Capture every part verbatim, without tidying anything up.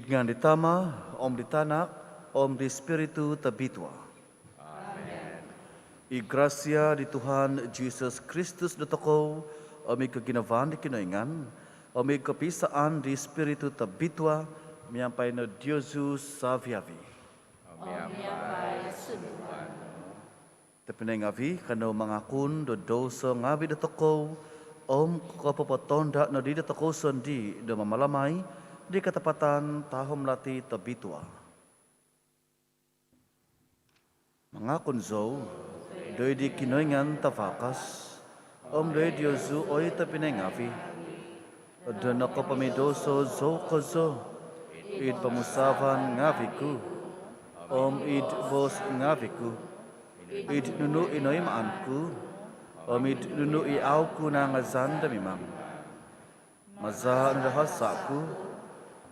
Ngaan di Tama, om di Tanak, om di Spiritu Tobitua. Amen. I grasia di Tuhan Jisus Kristus dotokou, om i koginavaan di Kinoingan, om i kopisaan di Spiritu Tobitua, miampai no diozu saviavi. Om miampai sunduan nu. Tobpinai ngavi, kanou mangakun do douso ngavi dotokou, om kopopotonda nodi dotokou sondii do mamalamai di katapatan tahom lati tobitua. Mangakun zou doid di Kinoingan Tavakas, om doid diozu oi tobpinai ngavi, do nokopomidouso zou kozo, id pomusaavan ngavi ku, om id boos ngavi ku, id nunu i noimaan ku, om id nunu i au ku nangazan do mimang. Maza' no do hasa' ku,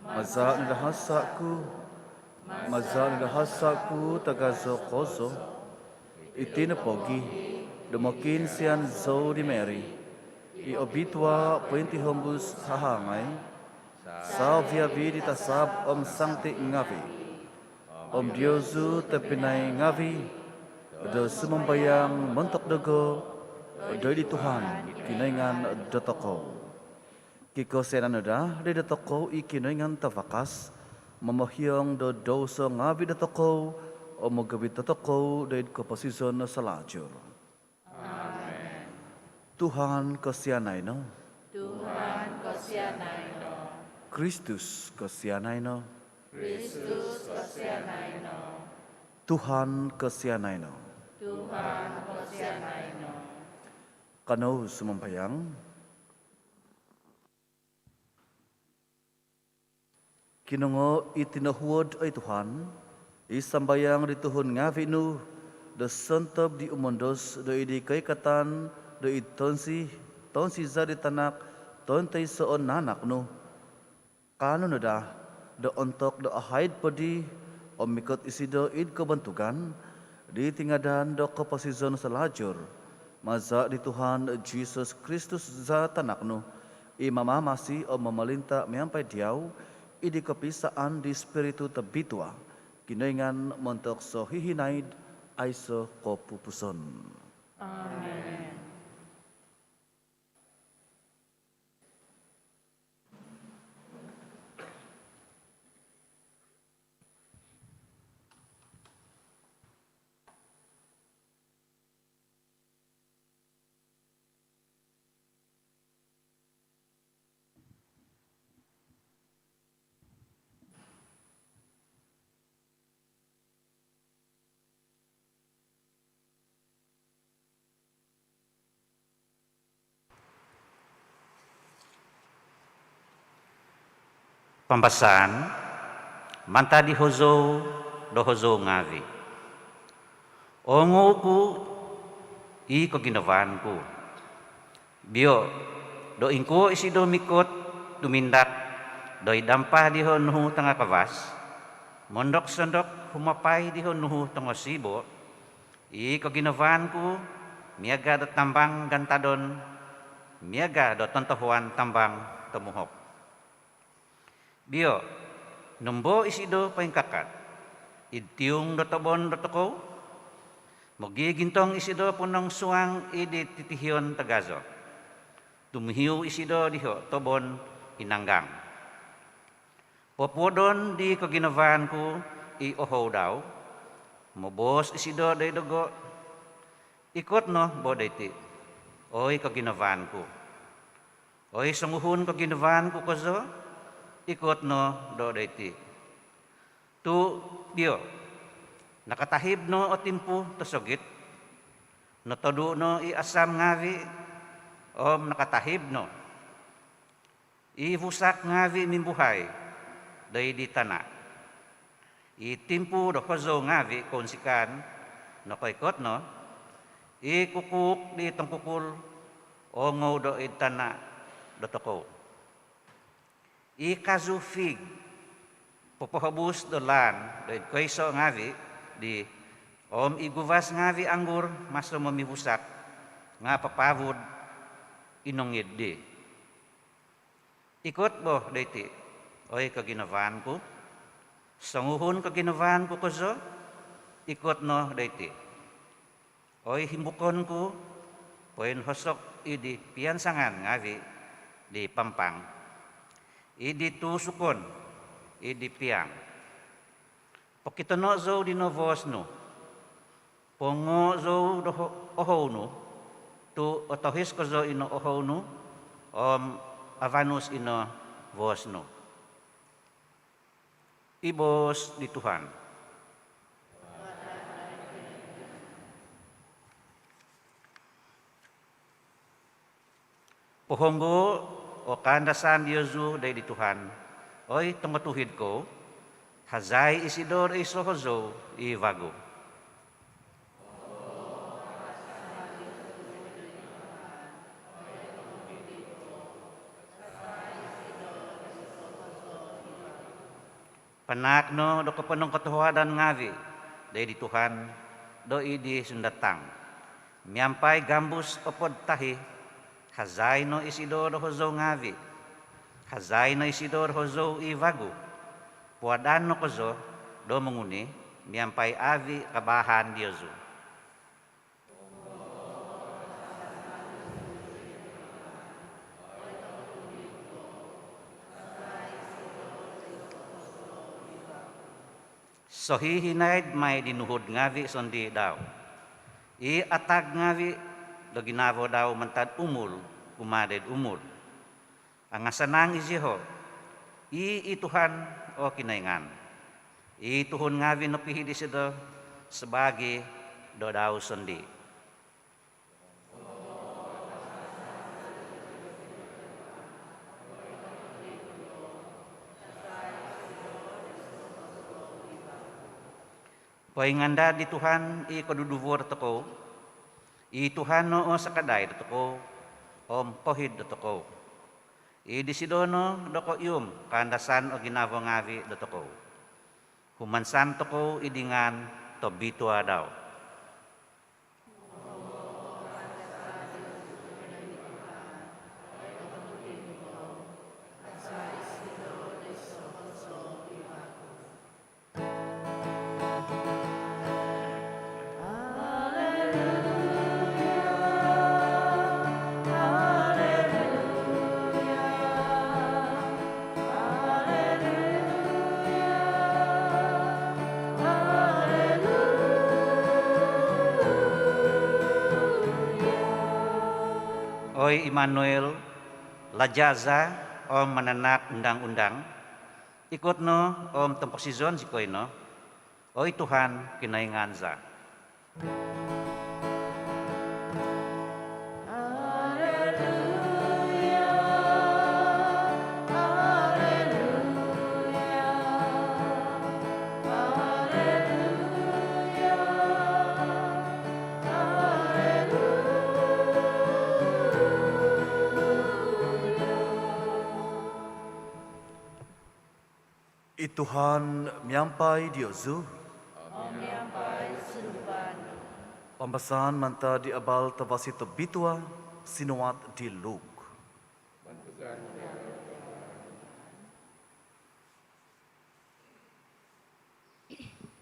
maza' no do hasa' ku, maza' no do hasa' ku tagazo kozo. Iti no pogi do mokiinsian zou di Mary i obitua pointihombus hahangai, saviavi di tasab om sangti ngavi, om diozu tobpinai ngavi, do sumambayang montok dogo doid di Tuhan Kinoingan dotokou. Kikosianan no daa doid dotokou i Kinoingan Tavakas, momohiong do douso ngavi dotokou, om mogovit dotokou doid koposizon salajur. Amen. Tuhan kosianai no. Tuhan kosianai no. Kristus kosianai no. Kristus kosianai no. Tuhan kosianai no. Tuhan kosianai no. Kanou sumambayang. Kinongoo' i tinohuod, oi Tuhan, i sambayang di tuhun ngavi' nu, do sontob di umondos doid di koikatan doid tonsi, tonsi za di tanak, tontoisoon nanak nu. Kaanu no daa do ontok do ahaid po di om mikot isido id kobontugan, di tingadan do koposizon salajur, maza' di Tuhan Jisus Kristus za tanak nu, i mamamasi om momolinta' miampai diau, id di kopisaan di Spiritu Tobitua, Kinoingan montok sohihinaid aiso' kopupuson. Amen. Pambasaan mantad di hozou do hozou ngavi'. Oongou ku i koginavaan ku. Bio' do ingkuo isido mikot tumindak doid dampah diho' nuhu tangakavas, mondok-sondok humapai diho' nuhu tongosibo', i koginavaan ku miaga' do tambang gantadon, miaga' do tontohuan tambang tomuhop. Bio', nombo isido poingkakat id tiung do tobon dotokou, mogigintong isido ponong suang id di titihion tagazo. Tumihiu isido diho' tobon i nanggang. Popuodon di koginavaan ku i ohou dau, moboos isido doid dogo', ikot no bo doiti, oi koginavaan ku. Oi songuhun koginavaan ku kozo, ikot no do doiti. Tu' bio', nakatahib no o timpu tosogit, notodu' no i asam ngavi' om nakatahib no. I vusak ngavi' mimbuhai doid di tana'. I timpu do hozou ngavi' kounsikaan nokoikot no, i kukuuk di tongkukul oongou doid tana' dotokou. I kazu fig popohobus do laan doid koiso' ngavi' di, om i guvas ngavi' anggur maso momivusak nga' papaavud inongid di. Ikot bo doiti, oi koginavaan ku. Songuhun koginavaan ku kozo, ikot no doiti. Oi himbukon ku, poinhosok id di piansangan ngaavi' di pampang, id di tuusukon id di piang. Pokitono' zou dino voos nu. Pongo' zou do ho-, ohou nu, tu' otohis kozo ino ohou nu, om avanus ino voos nu. I boos di Tuhan. Pohonggoo' o kaandasan diozu doid di Tuhan, oi tongotuhid kou, hazai isido do iso' hozou i vagu. Panaak no do koponongkotohuadan ngaavi' doid di Tuhan doid di sundatang. Miampai gambus opod tahi', hazai no isido do hozou ngaavi', hazai no isido do hozou i vagu. Puadan no kozo do monguni miampai aavi' kabaahan diozu. Sohihinaid mai di nuhud ngaavi' sondii' dau, i atag ngaavi' do ginavo dau mantad umul kumaa doid umul. Angasanang iziho' i i Tuhan o Kinoingan, i tuhun ngaavi' nopihi' disido sabaagi do dau sondii'. Poingandad di Tuhan i koduduvo dotokou, i Tuhan no o sakadai dotokou om pohid dotokou. I disido no do koihum kaandasan o ginavo ngaavi' dotokou. Humansan tokou id ngaan tobitua dau. Oi Immanuel, laja' za om mananahak undang-undang, ikot no om tomposizon zikoi no, oi Tuhan Kinoingan za. I Tuhan miampai diozu. Om miampai sunduvan nu. Pambasaan mantad di Abal Tavasi Tobitua sinuat di Luk.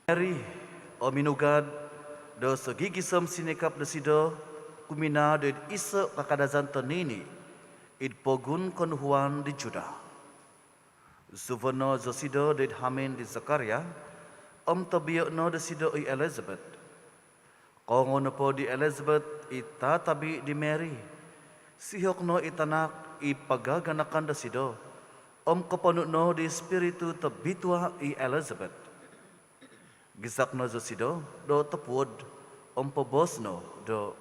Mary o minugad do sogigisom sinikap dosido kuminaa doid iso' kakadazan toniini' id pogun konuhuan di Judah. Suvon no zosido doid hamin di Zakaria, om tobio' no dosido i Elizabeth. Koongou nopo di Elizabeth i tatabi' di Mary, sihok no i tanak i pagaganakan dosido, om koponu' no di Spiritu Tobitua i Elizabeth. Gisak no zosido do topuod, om poboos no do,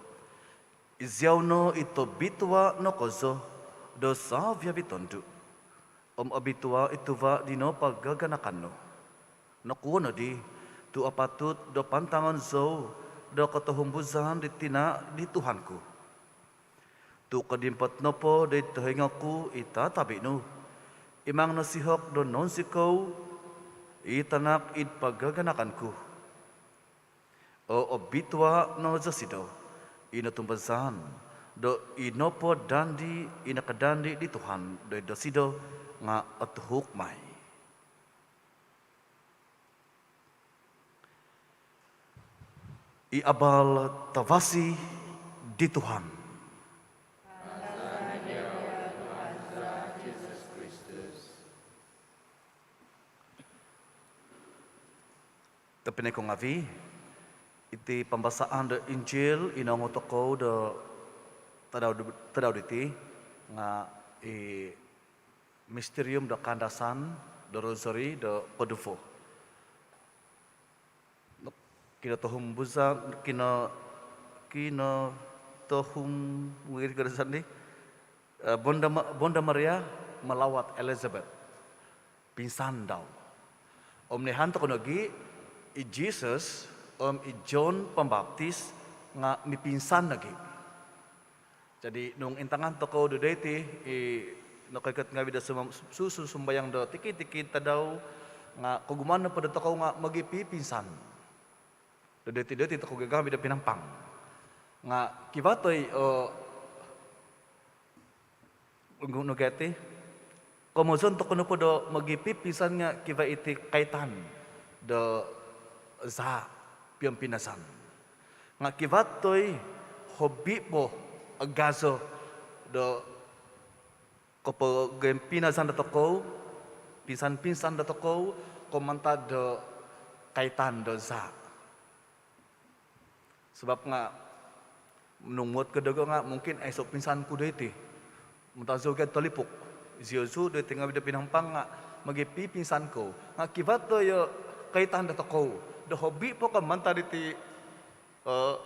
"Iziau no i tobitua' no kozo do savi-avi' tondu', om obitua' i tuva' dino pagaganakan nu." Nokuo nodi tu' apatut do pantangon zou do kotohumbuzan di tina' di Tuhan ku? Tu' kodimpot nopo doid tohingo ku i tatabi' nu, imang no sihok do nounsikou i tanak id pagaganakan ku. O obitua' no zosido i notumbazaan do i nopo dandi i nakadandi di Tuhan doid dosido nga' otuhuk mai. I Abal Tavasi di Tuhan. Tobpinai ko ngaavi', iti pambasaan do Injil i noongou tokou do tadau, tadau diti nga' i misterium do kaandasan do Rosari do koduvo. Kinotohumbuzan, kino, kinotohum, mungkin kada sandi. Eh, Bonda Ma-, Bonda Maria malawat Elizabeth, pinsan dau. Om noihaan tokou nogi' i Jesus om i John Pembaptis nga' mipinsan nogi'. Jadi nung intangan tokou do doiti i nokoikot ngaavi' do sumam-, su-, su-, sumambayang do tikid-tikid tadau nga' kogumuan nopo do tokou nga' mogipipinsan. Do doiti-doiti tokou ngaavi' do Penampang. Nga' kivaa toi o, nunu gia iti, komozon tokou nopo do mogipipinsan nga' kivaa iti kaitan do zaa' piompinazan. Nga' kivaa toi hobi po agazo do kopogompinazan dotokou, pinsan-pinsan dotokou, ko' mantad do kaitan do zaa'. Sabap nga' nung muot ko dogo nga' mungkin aiso' pinsan ku doiti. Mantad zou gia tolipuk. Iziozu doiti ngaavi' do Penampang nga' mogipipinsan kou. Nga' kivaa toi o kaitan dotokou do hobi po ko' mantad diti, eh,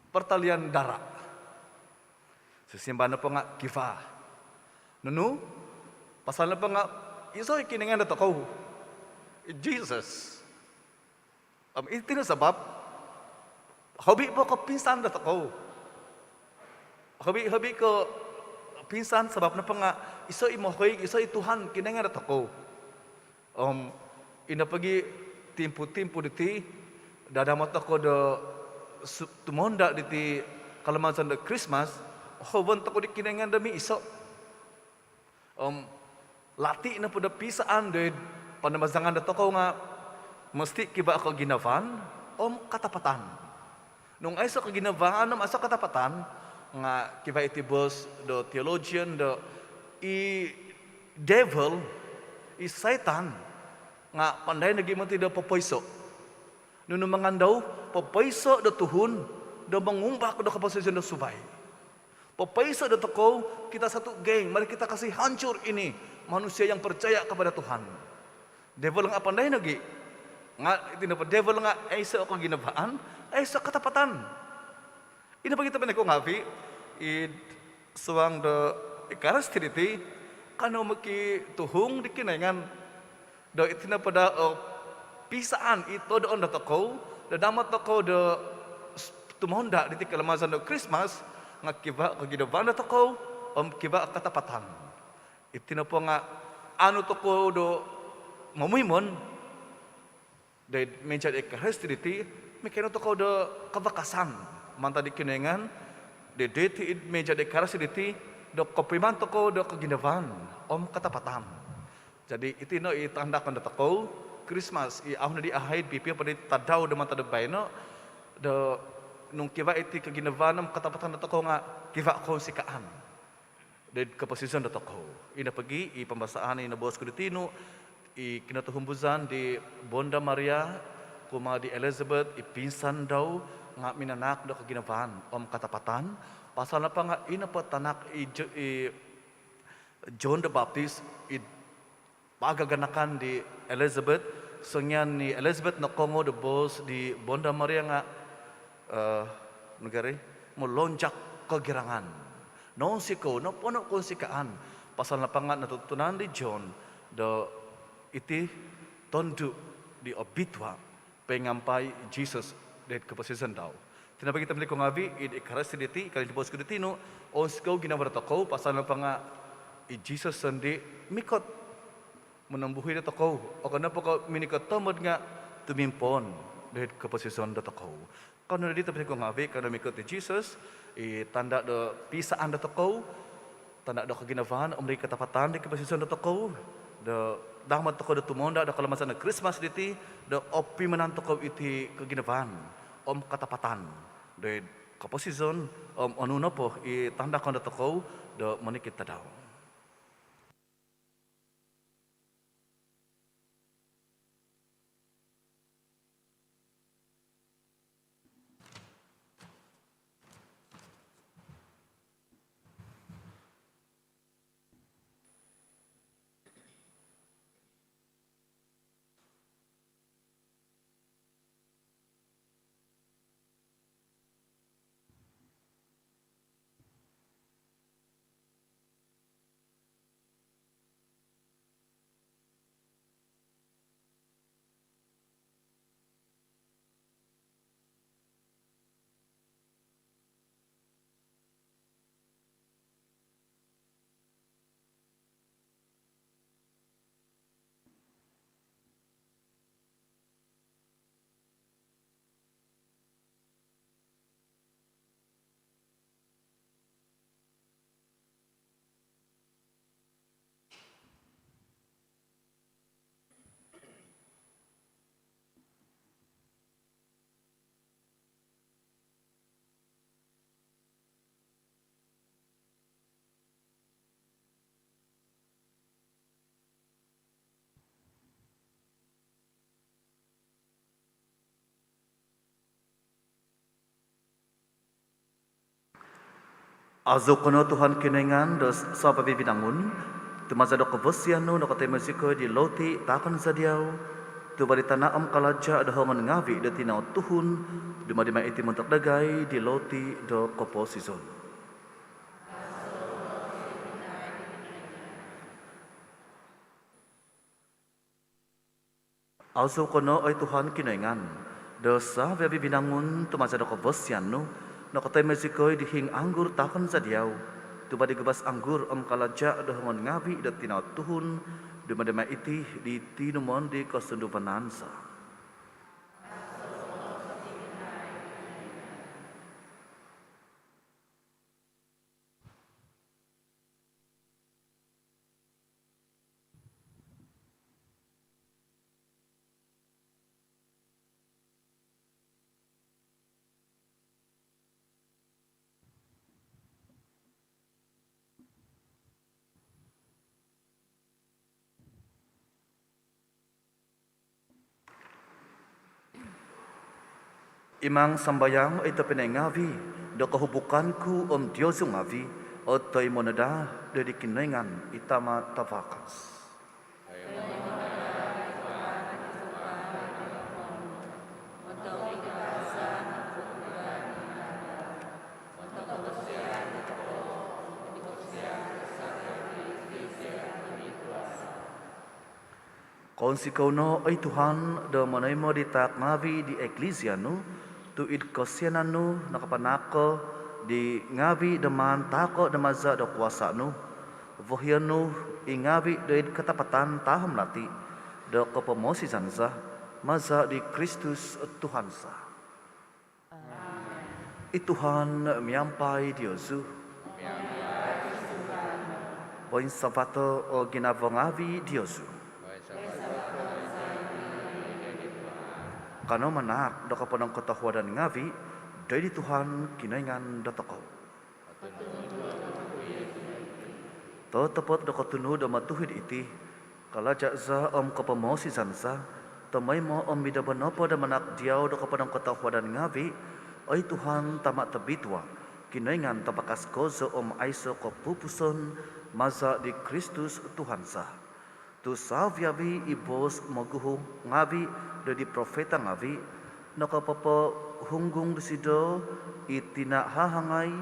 pertalian darah. Sisimbar nopo nga' kivaa. Nunu? Pasal nopo nga' iso i Kinoingan dotokou, i Jesus. Om iti no sabap hobi po ko' pinsan dotokou. Hobi, hobi ko' pinsan sabap nopo nga' iso i mohoing, iso i Tuhan Kinoingan dotokou. Om ino pogi timpu-timpu diti, dadamot tokou do su-, tumonda' diti kalamazan do Krismas, hoovon tokou di Kinoingan do miiso'. Om lati nopo do pisaan doid panamazangan dotokou nga' mositi' kivaa koginavaan om katapatan. Nung aiso' koginavaan om aiso' katapatan nga' kivaa iti boos do theologian do i devil, i Saitan nga' pandai nogi' moti do popoiso'. Nunu mangan dau? Popoiso' do tuhun do mongumbak do koposizon do suvai. Popoiso' dotokou, kita satu geng, mari kita kasi hancur ini manusia yang percaya kepada Tuhan. Devil nga' pandai nogi'. Nga' iti nopo devil nga' aiso' koginavaan, aiso' katapatan. Ino pogi tobpinai ko ngaavi', id suang do Ekaristi diti, kanou mokituhung di Kinoingan do iti nopo daa o pisaan i todoon dotokou, dadamot tokou do s-, tumonda' diti kalamazan do Krismas, nga' kivaa koginavaan dotokou om kivaa katapatan. Iti nopo nga' aanu tokou do momuimon doid mija' do Ekaristi diti, mikaanu tokou do kavakasan mantad di Kinoingan do doiti id mija' do Ekaristi diti do kopuimanan tokou do koginavaan om katapatan. Jadi iti no i tandakon dotokou Krismas, i au nodi ahaid, pipio po di tadau do mantad do baino, do nung kivaa iti koginavaan om katapatan dotokou nga' kivaa kounsikaan doid koposizon dotokou. Ino pogi i pambasaan i noboos ku di tinu, i kinotohumbuzan di Bonda Maria kumaa di Elizabeth, i pinsan dau, nga' minanahak do koginavaan om katapatan. Pasal nopo nga' ino po tanak i Jo-, i John the Baptist, id pagaganakan di Elizabeth, songian i Elizabeth nokoongou do boos di Bonda Maria nga', eh, nunu gia ri, molonjak kogirangan. Nounsikou, noponu' kounsikaan. Pasal nopo nga' notutunan di John do iti tondu' di obitua' poingampai i Jesus doid koposizon dau. Iti nopo pogi tobpinai ko ngaavi', id Ekaristi diti, ka di boos ku di tinu, ounsikou ginavo dotokou, pasal nopo nga' i Jesus sondii' mikot monombuhui dotokou. Okon nopo ko' minikotomod nga' tumimpoon doid koposizon dotokou. Kanou nodi tobpinai ko ngaavi', kanou mikot di Jesus, i tanda' do pisaan dotokou, tanda' do koginavaan om di katapatan di koposizon dotokou, do damot tokou do tumonda' do kalamazan do Krismas diti, do opuimanan tokou iti koginavaan om katapatan doid koposizon, om onu nopo i tandakon dotokou do monikid tadau. Azou ko no Tuhan Kinoingan do savi-avi vinangun, tu maza do kavasian nu nokotoimo zikoi di louti taakon za diau, tuva' di tana' om kalaja do hongon ngaavi' do tinau tuhun, dumadi mai iti montok dagai di louti do koposizon. Azou ko no, oi Tuhan Kinoingan, do savi-avi vinangun, tu maza do kavasian nu nokotoimo zikoi di hiing anggur taakon za diau, tuva' di guvas anggur om kalaja do hongon ngaavi' do tinau tuhun, dumadi mai iti di tinumon di kosunduvanan za. Imang sambayang, oi tobpinai ngaavi', do kohubukan ku om diozu ngaavi' otoimo no daa do di Kinoingan i Tama' Tavakas. Kounsikou no, oi Tuhan, do monoimo di taak ngaavi' di Eklisia nu, tu id kosianan nu nakapanahak ko di ngaavi' do maan taako' do maza' do kuasa' nu. Vohion nu i ngaavi' do id katapatan tahom lati' do kopomosizan za, maza' di Kristus Tuhan za. I Tuhan miampai diozu. Poinsavato' o ginavo ngaavi' diozu. Kanou manahak do koponongkotohuadan ngaavi' doid di Tuhan Kinoingan dotokou. Totopot do kotunud om otuhid iti, kalaja' za om kopomosizan za, tomoimo om id nombo nopo do manahak diau do koponongkotohuadan ngaavi', oi Tuhan, Tama' tobitua', Kinoingan tavakas kozo om aiso' kopupuson, maza' di Kristus Tuhan za. Tu savi-avi i boos moguhu ngaavi' do di profeta ngaavi' nokopopohunggung disido, i tina' hahangai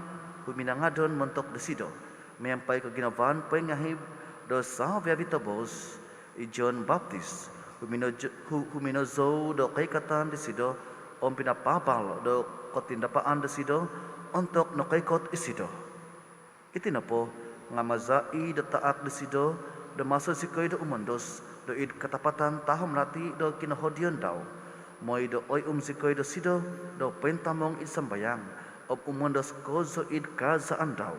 huminangadon montok disido miampai koginavaan poingahib do savi-avi toboos. I John Baptis huminozo-, hu-, huminozou do koikatan disido om pinapaabal do kotindapaan disido ontok nokoikot isido. Iti nopo nga' maza' i' do taak disido do maso zikoi do umondos do id katapatan tahom lati' do kinohodion dau, moi do oihum zikoi dosido do pointamong id sambayang om umondos kozo id kaazaan dau.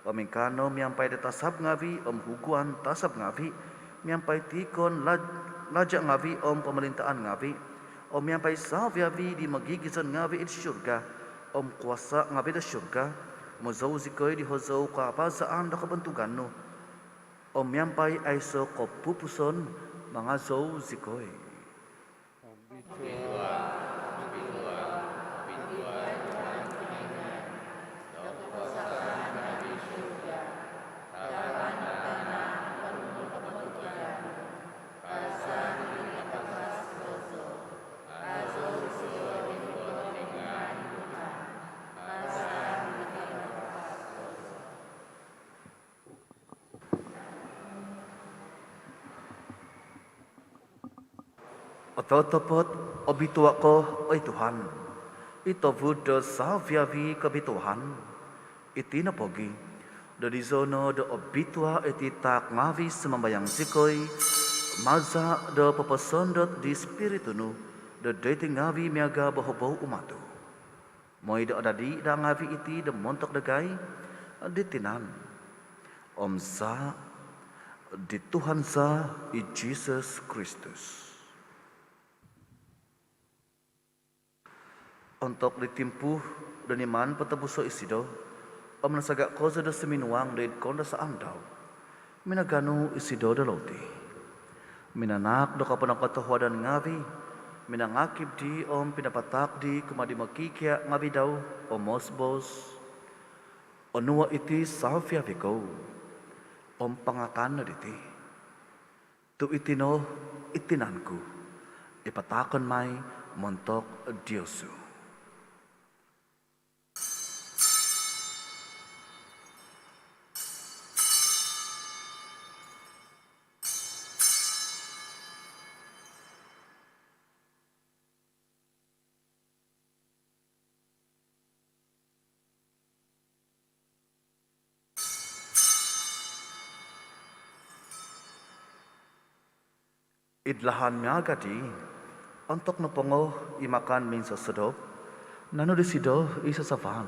Om ingkaa no miampai do tasab ngaavi' om huguan tasab ngaavi', miampai tiikon laj-, laja' ngaavi' om pomolintaan ngaavi', om miampai savi-avi di mogigizon ngavi id surga om kuasa ngavi do surga, mozou zikoi di hozou kaabazaan do kobontugan nu, om miampai aiso kopupuson mangazou zikoi. Ototopot obitua ko, oi Tuhan, i tovud do savi-avi kobituaan. Iti no pogi, do dizo no do obitua iti taak ngavi, sumambayang zikoi, maza do poposondot di Spiritu nu do doiti ngavi miaga bohobou umatu. Moi do adadi daa ngavi iti do montok dagai di tinan om zaa di Tuhan za, i Jisus Kristus. Ontok di timpu do niman potobuso isido om nasaga kozo do suminuang do id koundasaan dau, minaganu isido do louti, minanaak do koponongkotohuadan ngavi, minangakib dii om pinapataak dii kumaa di mokikia ngavi dau, om moos-boos: Onuo iti savi-avi kou om pangakan no diti, tu iti no i tinan ku i pataakon mai montok diozu. Id lahan miaga dii, ontok nopongo i makan minsosodop, nanu disido i sasavan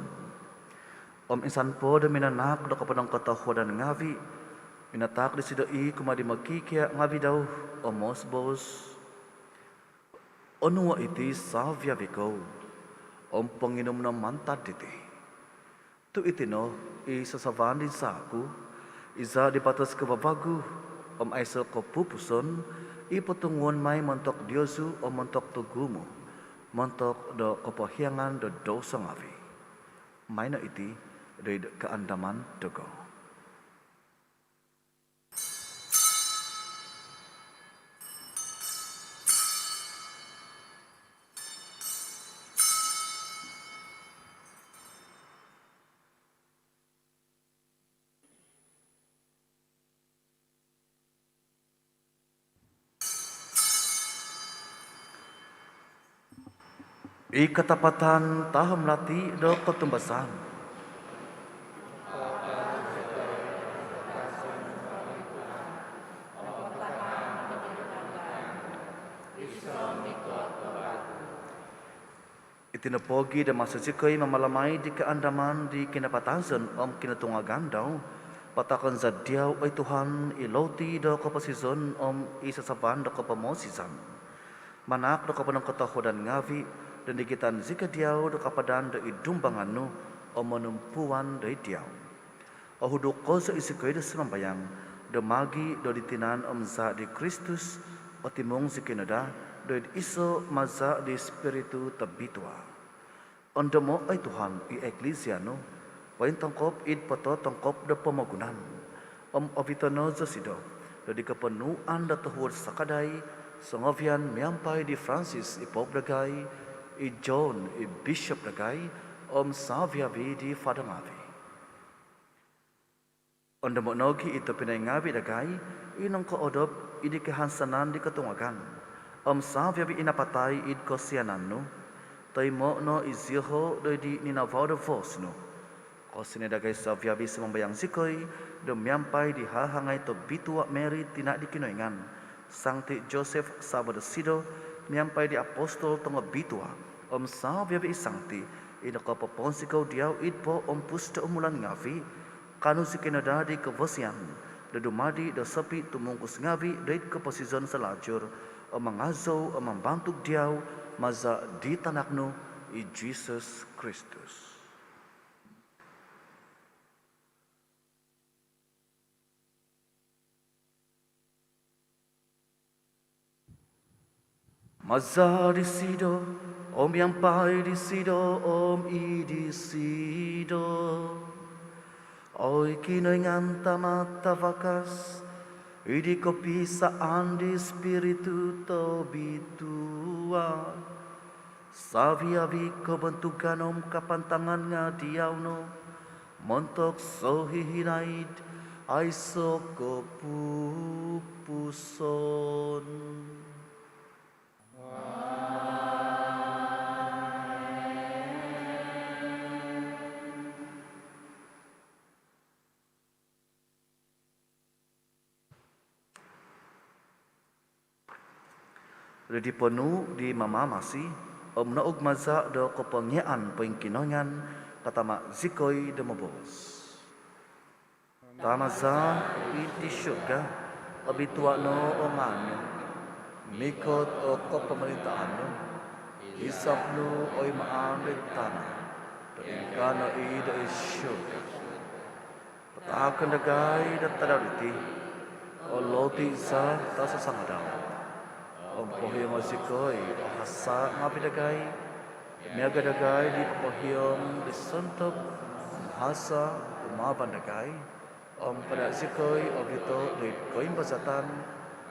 om insan po do minanaak do koponongkotohuadan ngavi, minataak disido i kumaa di mokikia ngavi dau, om moos-boos: Onuo iti savi-avi kou om ponginum no mantad diti, tu iti no i sasavan di zaa ku, i zaa di batos kavavagu om aiso kopupuson, i potunguon mai montok diozu om montok togumu, montok do kopohiangan do douso ngavi. Maino iti do id kaandaman dogo. I katapatan tahom lati do kotumbazaan. Iti nopogi do maso zikoi mamalamai di kaandaman di kinapatazon om kinotungagan dau, pataakon za diau, oi Tuhan, i louti do koposizon om i sasavan do kopomosizan. Manaak do koponongkotohuadan ngavi do nigitan zikoi diau do kapadan do id dumbangan nu om monumpuan do id diau. Ohuduk kozo izikoi do sumambayang do magi do di tinan om zaa di Kristus, otimung zikoi no daa do id iso maza di Spiritu Tobitua. Ondomo, oi Tuhan, i Eklisia nu pointongkop id pototongkop do pomogunan om ovito no zosido do di koponuan do tohuod sakadai songovian miampai di Francis i Pope dagai, i John i Bishop dagai, om savi-avi di Fada ngavi. Ondomo nogi i tobpinai ngavi dagai i nongkoodop id di kahansanan di kotungagan om savi-avi i napatai id kosianan nu. Toimo no izioho do id di ninavau do vos nu. Kosianai dagai savi-avi, sumambayang zikoi, do miampai di hahangai tobitua Mary tina di Kinoingan, Sangti Joseph savo dosido, miampai di apostol tongobitua om savi-avi i sangti i nokopoponsikou diau id poompus do umulan ngavi, kaanu zikoi no daa di kovosian do dumadi do sopitumungkus ngavi do id koposizon salajur om mangazou om mambantug diau maza' di Tanak nu i Jisus Kristus. Maza' disido, om miampai disido, om id disido, oi Kinoingan Tama Tavakas, id kopisaan di Spiritu Tobitua, savi-avi kobontugan om kapantangan nga' diau no, montok sohihinaid aiso' kopupuson. Di ponuu' di Mamamasi om noug maza' do kopongiaan poingkinoingan, katama' zikoi do moboos: Tama za id surga, obitua' no o ngaan nu, mikot o kopomolintaan nu, hisap nu oi maan id tana' do ingkaa no i' do id surga. Pataakon dagai do tadau diti o loti za tasasangadau. Om pohiongo' zikoi o hasa' ngaavi' dagai, miaga' dagai di popohiong di sontob hasa' humavan dagai. Om kada' zikoi ovito' do id koimbazatan,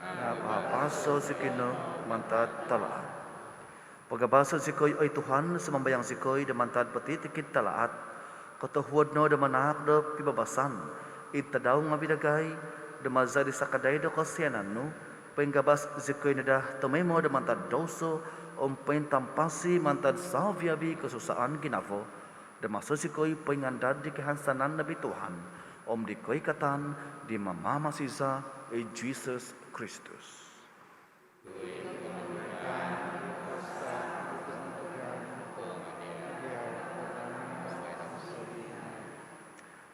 nga' pahapaso' zikoi no mantad talaat. Pagabaso' zikoi oi Tuhan, sumambayang zikoi, do mantad potitikid talaat. Kotohuod no do manaak do pibabasan id tadau ngaavi' dagai, do maza' di sakadai do kosianan nu, poinggabas zikoi no daa tomoimo do mantad douso om pointampasi mantad savi-avi kosusaan ginavo, do maso zikoi poingandad di kahansanan obitua om di koikatan di Mamamasi za i Jisus Kristus.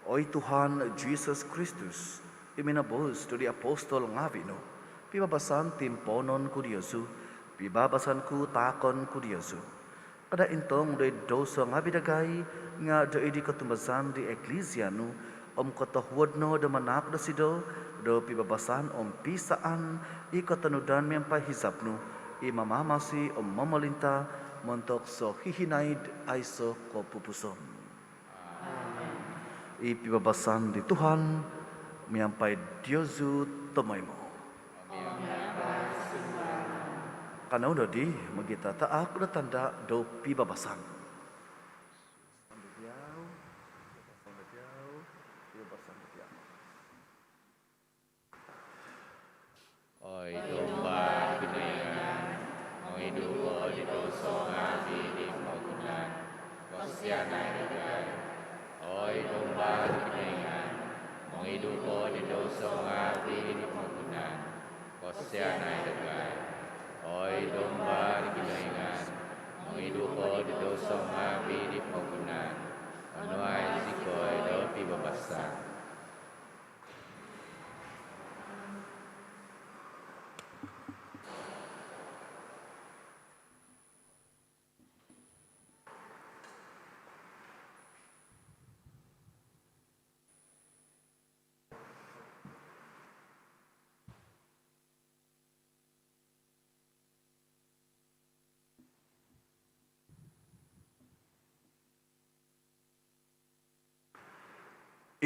Oi Tuhan Jisus Kristus, i minoboos do di apostol ngaavi' nu, pibabasan timpoonon ku diozu, pibabasan ku taakon ku diozu. Kada' intong do id douso ngaavi' dagai, nga' do id di kotumbazaan di Eklisia nu, om kotohuod no do manaak dosido do pibabasan om piisaan i kotonudan miampai hizab nu, i mamamasi om momolinta' montok sohihinaid aiso' kopupuson. Amin. I pibabasan di Tuhan miampai diozu tomoimo. Kanou nodi mogitataak do tanda' do pibabasan. Oi Domba di Kinoingan, mongidu' ko di douso ngaavi' di pomogunan, kosianai dagai. Oi Domba di Kinoingan, mongidu' ko di douso ngaavi' di pomogunan, kosianai dagai. Oi Domba di Kinoingan, mongidu' ko di douso ngaavi' di pomogunan, onuai zikoi do pibabasan.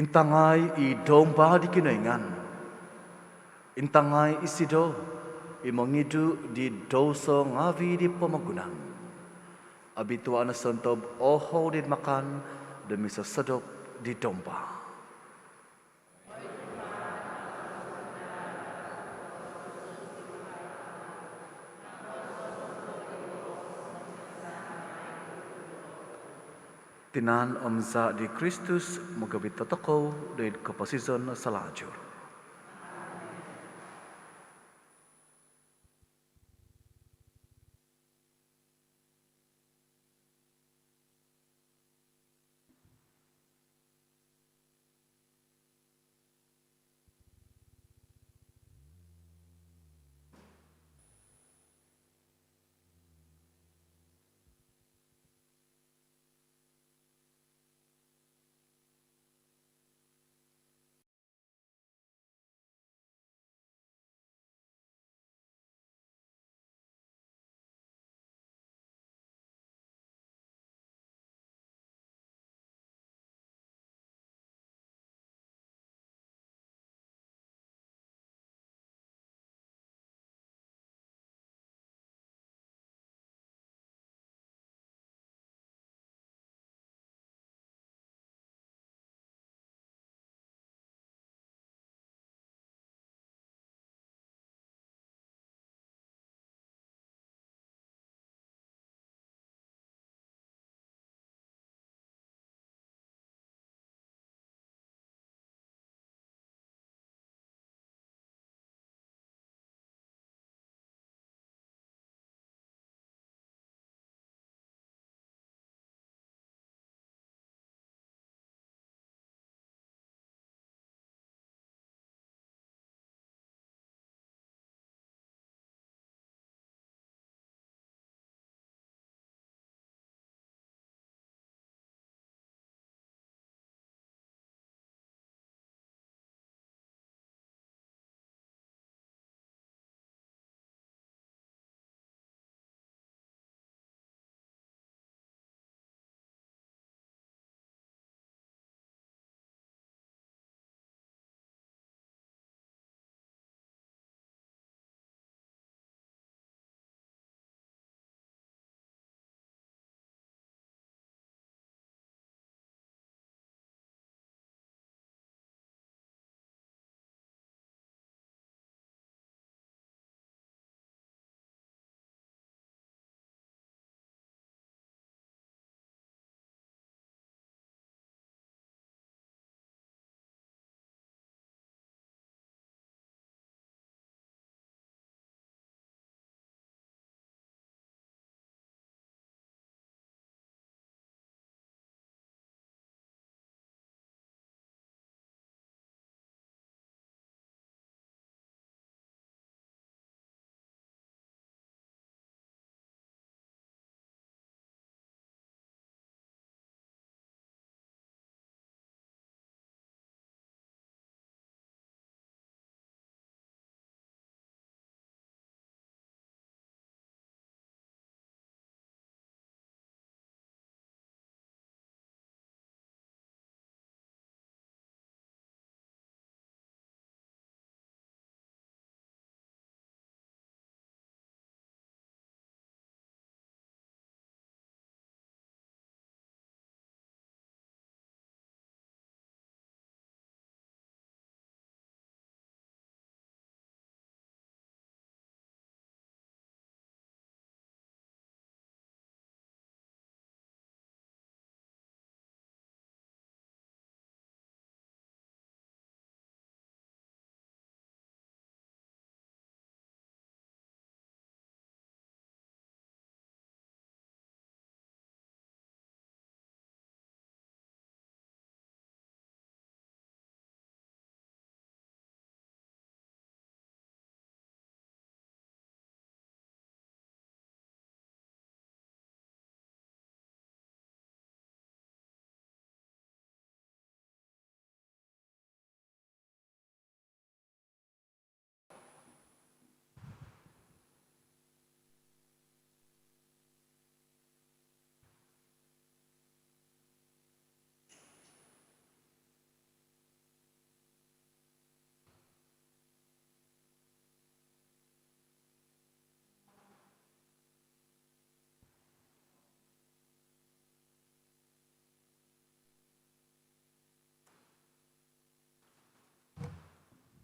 Intangai i Domba di Kinoingan. Intangai isido i mongidu' di douso ngaavi' di pomogunan. Obitua' no sontob o houd id makan do misosodop di Domba. Tinan om zaa' di Kristus mogovit dotokou do id koposizon salalaid.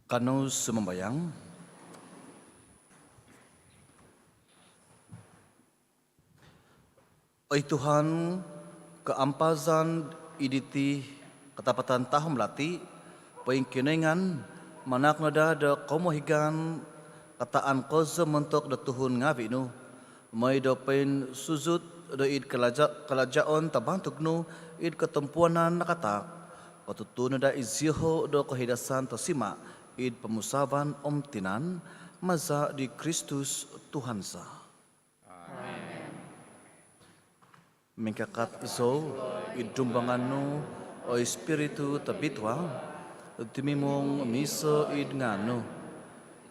Kanou sumambayang. Oi Tuhan, kaampazan id diti katapatan tahom lati, poingkinoingan, manahak no daa do komohigan kataan kozo montok do tuhun ngaavi' nu, moi do poinsuzut do id kalaja-, kalajaon tabantug nu id kotompuanan nakataak, kotutuo no daa iziolo' do kohidasan tosima' id pomusaavan om tinan, maza' di Kristus Tuhan za. Amen. Mingkakat zou id dumbangan nu, oi Spiritu Tobitua, tumimung miiso id ngaan nu.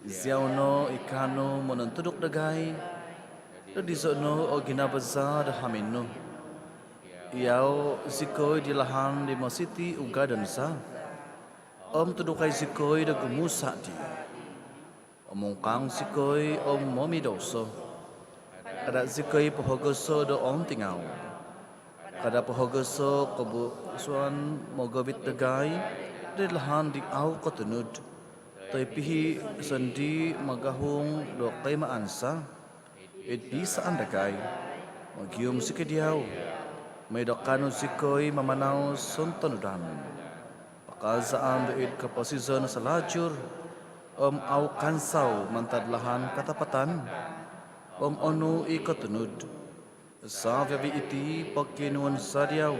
Iziau no i kaanu monontuduk dagai, do dizo no o ginavo za do hamin nu. Iau zikoi di lahan di mositi ugadon za, om tudukai zikoi do gumusa' dii. Omungkang zikoi om momidouso. Kada' zikoi pohogoso' do ontingau. Kada' pohogoso' kobusuan mogovit dagai di lahan di au kotunud, toi pihi' sondii' magahung do koimaan za. Id piisaan dagai, mogium zikoi diau, moi do kaanu zikoi mamanau sontonudan, pakazaan do id koposizon salajur, om au kansau mantad lahan katapatan, om onu i kotunud. Savi-avi' iti pokionuon za diau,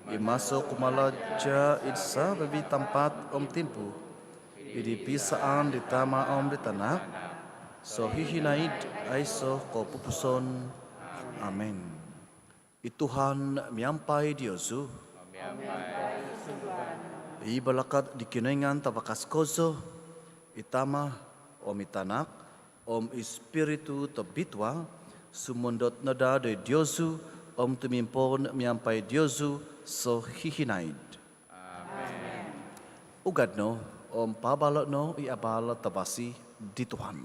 i maso kumalaja' id savi-avi' tampat om timpu, id piisaan di Tama' om di Tanak, sohihinaid aiso' kopupuson. Amen. I Tuhan miampai diozu. I balakat di Kinoingan tavakas kozo, i Tama', om i Tanak, om i Spiritu Tobitua, sumondot no daa do id diozu, om tumimpoon miampai diozu sohihinaid. Amen. Ugad no, om paabalo' no i abal tavasi di Tuhan.